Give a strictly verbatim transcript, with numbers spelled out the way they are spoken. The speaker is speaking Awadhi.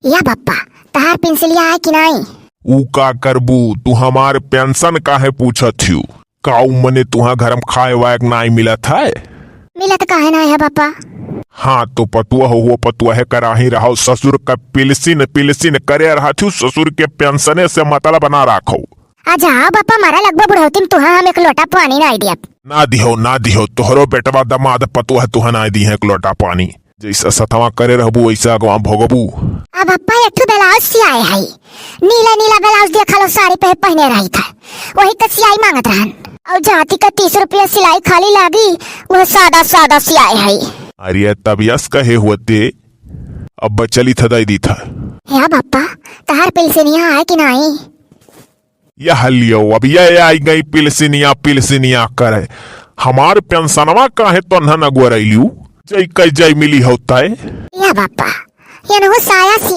या बप्पा, तहार पेंसिलिया आए कि नाई? ऊ का करबू, तू हमार पेंशन काहे पूछत हियू? का ऊ मने तुहा घर में खाए वाए के नाई मिलत है? मिलत काहे नाई है बप्पा? हाँ तो पतुआ हो, पतुआ है कराही रहो, ससुर का पिलसिन पिलसिन करे रहत हियू, ससुर के पेंशने से मतलब ना राखो। आ जाओ बप्पा, मरा लगबो बुढ़ौती में तुहा हम एक लोटा पानी नाई दियब। ना दिहो, ना दिहो, तोहरो बेटवा दमाद पतुआ तुहा नाई दी है एक लोटा पानी। जैसा सतवा करे रहबू वैसा अगवा भोगबू। अब बप्पा एक ठो ब्लाउज सियाए है, नीला नीला ब्लाउज देखा लो साड़ी पे पहने रही था, वही का सियाई मांगत रहन। और जाति का तीस रुपया सिलाई खाली लागी, वह सादा सादा सियाए है। अरे तब यस कहे होते, अब चली था दई दी था। या बप्पा, तहार पेंसिलिया आए कि नाई? यह लियो, अब ये आई गई पिलसिनिया, पिलसिनिया करे। हमार पेंशनवा काहे तो न गोरैलियू? जई कई जई मिली होता है। या बप्पा, ये नहु साया